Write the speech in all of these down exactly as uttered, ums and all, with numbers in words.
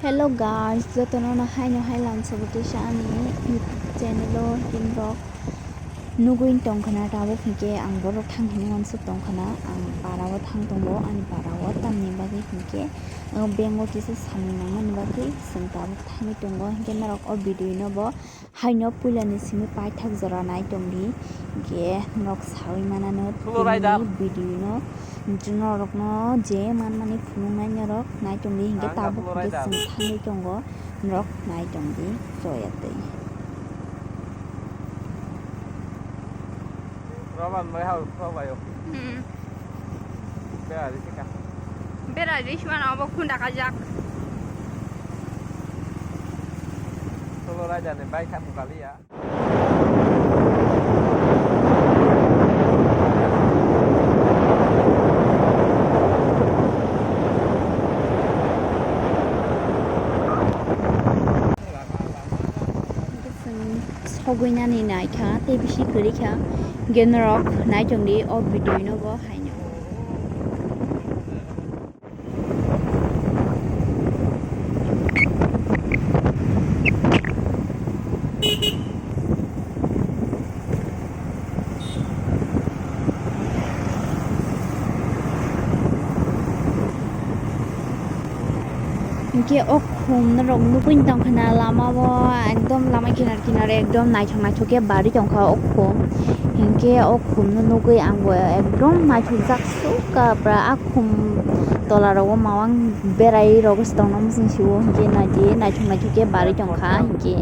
Hello guys, jotono no haino hai lamsobo kisa ani YouTube channel o hinrok nugui tongkhana tabuk hinkhe ang borok thang hinwi uansuk tongkhana, ang para o thang tongo, ani para o tamni bagwi hinkhe, uh, bank o kisa samung nangmani bagwi chwng tabuk thangwi tongo, hinkhe norok o video no bo haino puilani simi paithak jora nai tongdi, hinkhe norok sawi manano tini video no norokno je manmani phunuknai norok nai tongdi, hinkhe tabuk hinkhe chwng thangwi tongo, norok nai tongdi joya twi. Roman bai hao, roman bai. Hmm. Bera di sika. Bera di sima na obo khunda kajak. Solo raja ni bai kha mukali ya. Chwng sogwi nani naikha tei bisi kwrwi kha, hinkhe norok nai tongdi o video no bo haino. Hinkhe o khum norok nugui tongkha na lama o, ekdom lama kinar kinar ekdom naithok naithok khe barwi tongkha o khum. Hinkhe o khum no nugui ang bo ekdom naithokjak sukha, pura a khum tola rogo mawang berai rogo se tongna muchung sio, hinkhe naidi naithok naithok khe barwi tongkha. Hinkhe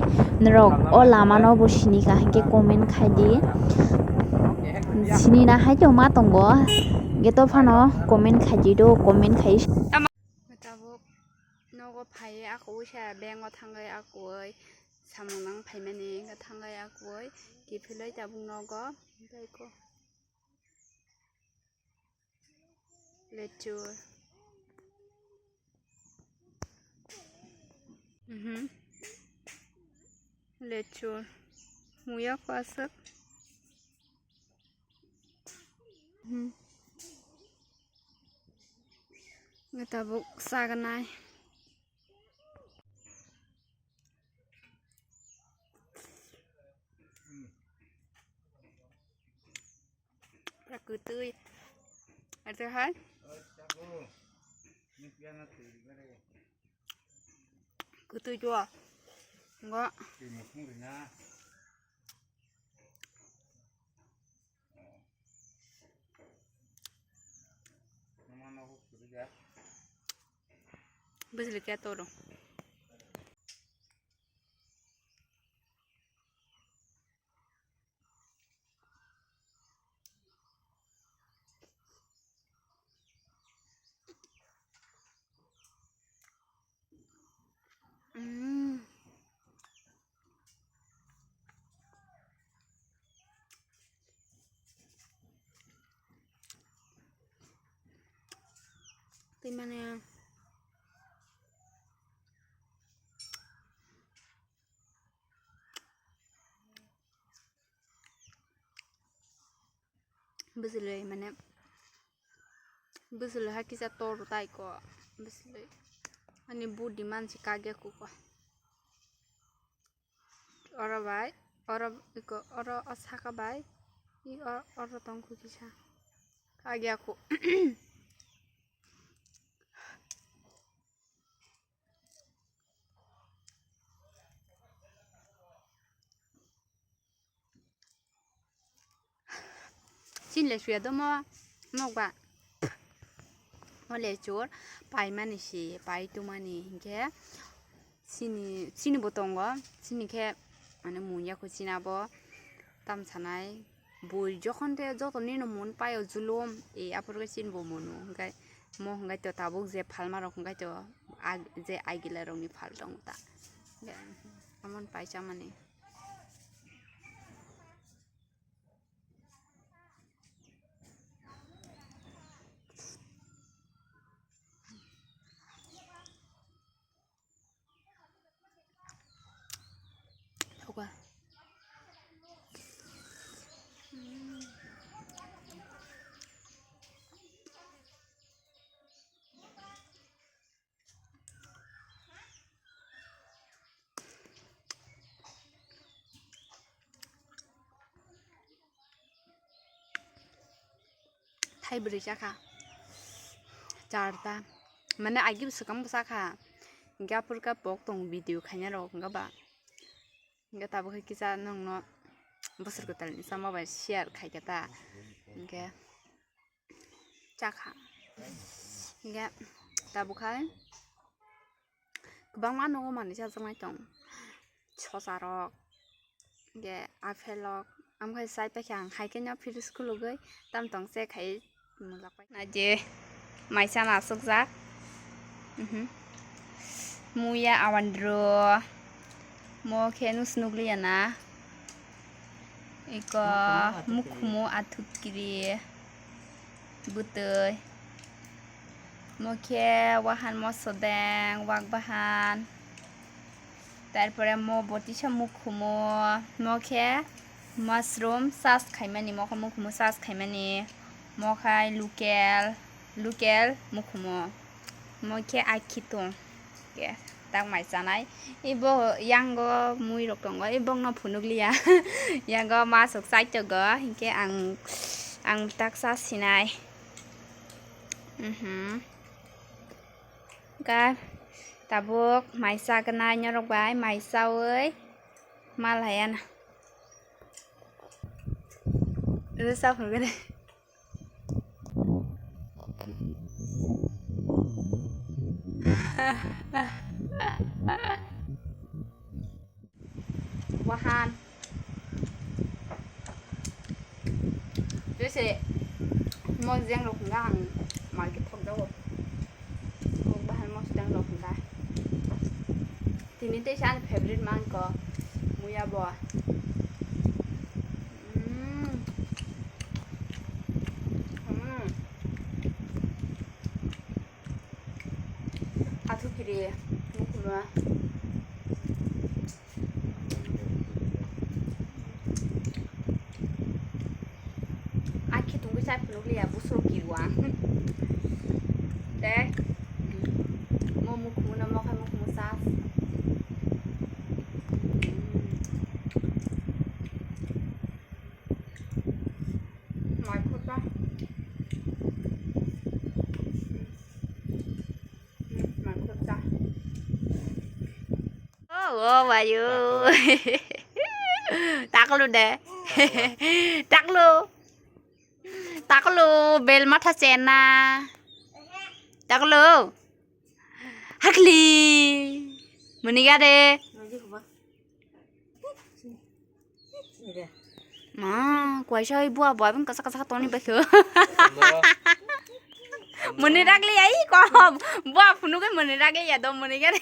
norok o lama no bo sinikha hinkhe comment khaidi. Sinina hai tongma tongo, hinkhe to phano comment khaidi do, comment khai. Tabuk nogo phaiwi akwui sa bank o thangwi akwui samung nang phaimani, hinkhe thangwi akwui kiphilwi tabuk nogo. Lechur. Mhm. Lechur. Muya kwaswk. Mhm. Tabuk saganai. Kwtwi. Ate hai. Kwtwi to. Ngo. Bwswlwi khe toro. Mm. Tei mane bwswlwi mane bwswlwi ha kisa tor tai ko bwswlwi ani body mansi kagya kuko oro bai oro iko oro o saka bai i o- oro tongkhu kisa kagya ku. Chini le suya domo nokba. O lechur paimani si pai tumani hinkhe chini chini bo tongo chini khe mane munya kho chini abo tam sanai bui jokhon te joto nino mun paio julum e aphuru khe chini bo munu hinkhe mo hinkhe to tabuk je phalma rok hinkhe to ag- je agila rok ni phal tongo ta amon paisa mani. Hai bwrwi chakha. Charta. Mane agi swkang bwsa kha. Hinkhe aphurkhe pok tong video khaina rok hinkhe ba. Hinkhe tabuk khe kisa nwngno bosor kwtalni sama bai share khaikha ta. Hinkhe chakha. Hinkhe tabuk hai kwbangma nogo manwi chajaknai tong. Sosa rok. Hinkhe apple rok, amkhe chai paikha ang, hai khe no fridge khulugwi tam tong se khai mulak pai. Na je maisa na asukjak. Mhm. Muya awandro. Mo khe nus nukliya na. Iko mukhumu athukiri. Bwtwi. Mo khe wahan mo sodeng, wak bahan. Tarpore mo botisa mukhumu, mo khe mushroom sas khaimani, mo khe mukhumu sas khaimani, mo khai local, local mukhumu, mo khe akhitung, khe tak mai chanai. Ibo yango mui rok tongo, ibokno phunukliya, yango masuk chaitogo, hinkhe ang, ang tak sa sinai. Mhm. Ga tabuk mai chagnai norok bai mai chaui malaya na. Rwsa phurgre. Wahan. Jese mo jeng rok hwnga ang market thok jago. Mo bahan mo jeng rok hwnga. Tini tei sa ani favorite man ko muya bo. Mm. Mm. Athu kiri mukuma. Akhe tungwi chai phunukliya busro kiwa. Te mo mukhumu no mokhai mukhumu sas. Mai khota. Mai khota. Oh, oh, bayu. Taklu de. Taklu. Taklu, bel matha chena. Taklu. Hakli. Muni gade. Ma, kuaisa oi bua bua bing kasa kasa toni bakho. Muni ragli ai ko. Bua phunu ke muni ragli ya do muni gade.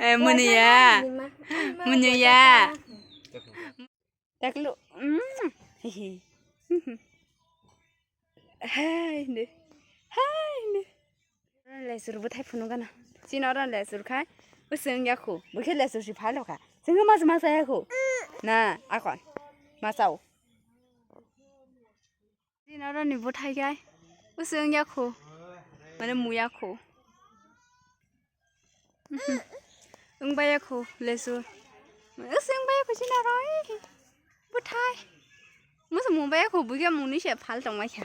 Eh, muni ya. Muni ya. Taklu. Mm. Hehe. Hai ne. Hai ne. Lesur bwthai phunukgana. Chini oro lesur khai. Bwswng yakhu. Bwkhe lesur si phalo kha. Chwngno mas mas yakhu. Na, akon. Masao. Chini oro ni bwthai khai. Bwswng yakhu. Mane muyakhu. Wng baya kho lesu. Wng baya kho chini oro. Bwthai. Musu mung baya kho buikhe mungni se phal tongmai kha.